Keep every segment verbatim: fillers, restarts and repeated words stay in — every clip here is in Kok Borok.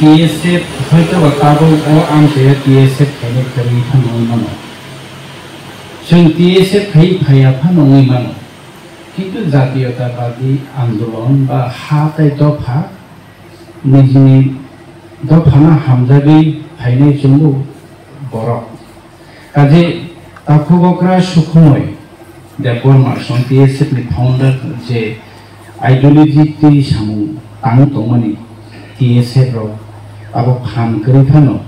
T S F hoito ba tabuk o amchaya T S F khainai kwrwi phano wngwi mano. Chwng T S F khai phaiya phano wngwi mano. Kintu jatiyotabadi andolon ba ha tei dopha nijini dophano hamjagwi phainai chwngbo borok. Kaje takhuk okra Sukhumoi Debbarma song T S F ni founder je ideology twi samung tang tongmani T S F rok abo phan kwrwi phano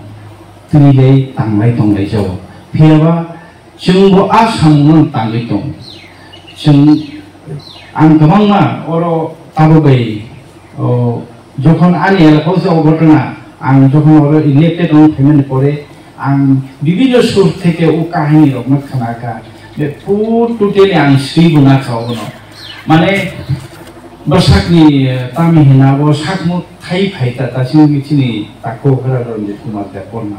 twi lai tanglai tonglai jago. Phiyaba chwngbo a samungno tangwi tongo. Chwng, ang kwbangma oro tabuk bai, o, jokhon ani elakao se o ghotona, ang jokhon oro elected wng phaimani pore, ang bibhinno sur theke o kahini rokno khna kha. Be pur totally ang swi bo na kha obono. Mane, bwsakni, eh, tami hina bo sakno thai phai ta, ta simi chini takhuk okra Ranjit Kumar Debbarma.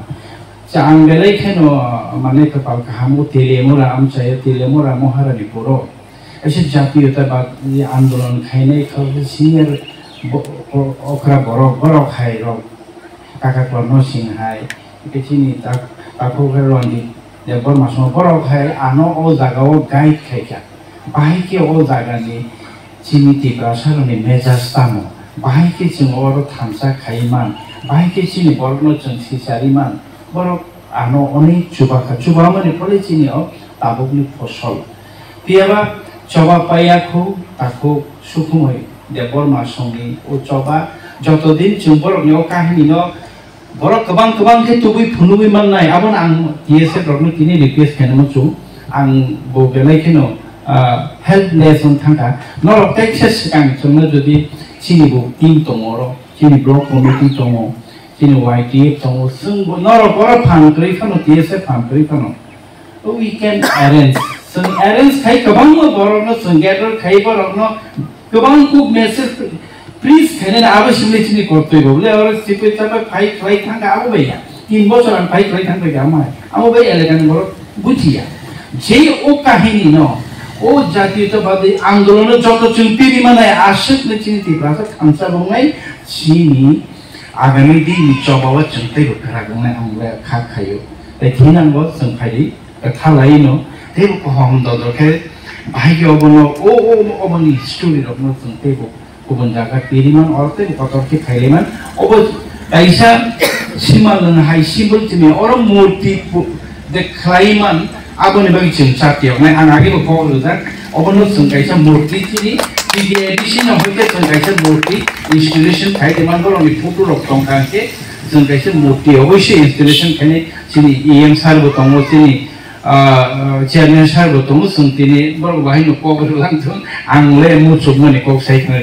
Cha ang belai kheno, mane, kwpal kaham o Telemura amchaya, Telemura Maharani poro. Kaisa jatiyotabadi andolon khainai kha, senior bo-, o-, okra borok, borok hai rok, Kaka Korno Singh hai, tei chini tak-, takhuk hai Ranjit Debbarma song borok hai ano o jaga o guide khai kha. Bahai khe o jaga ni chini Tiprasa rok ni mejaj tamo, bahai khe chwng oro thansa khai man, bahai khe chini borok no chwng sichari man, borok ano onek chubakha, chubamani phole chini o tabukni phosol. Phiyaba choba paiya khu takhuk Sukhumoi Debbarma songni o choba, joto din chwng borokni o kahinino borok kwbang kwbang khe tubui phunugui mannai, abono ang T S F rokno tini request khainai muchung, ang bo belai kheno, ah, helpless wng thangkha. Norok teisa swkang chwngno jodi chini bo team tongo oro, chini block committee tongo, chini Y T F tongo, chwng bo norok oro phan kwrwi phano, T S F phan kwrwi phano, we can arrange. Chwng arrange khai kwbangma borokno chwng gather khai borokno kwbang kuk message preach khainani abo simi chini kortoi bo. Bole oro chipui chapai phai khlai thangkha abo bai ya. Tin bochor ang phai khlai thangkha amo hai. Amo bai elakani borok bujiya. Je o kahini no, o jatiyotabadi andolono joto chwng tini manai aswk ni chini Tiprasa thansa rongnai chini Agami din ni choba o chwng teibo kwrak wngnai ang le kha khaio. Tei thinango chwng phaidi kwtha laino teibo kohom dodor khe bahai khe obono o, o, oboni story rokno chwng teibo kubun jaga tiriman oro teibo kotor khe phailaimani. Obo kaisa simalwng hai symbol chini oro murti pu-, de khlaiman. Aboni bagwi chwng chat yoknai, ang agebo kok rwjak. Obono chwng kaisa murti chini T D A D C no hoite chwng kaisa murti installation khai tongmani borokni photo rok tongkha hwnkhe chwng kaisa murti oboisoi installation khainai chini E M sir bo tongo, chini, ah, chairman sir bo tongo, chwng tini borok bahai no kok rwlang thung, ang le muchukmani kok sai khna.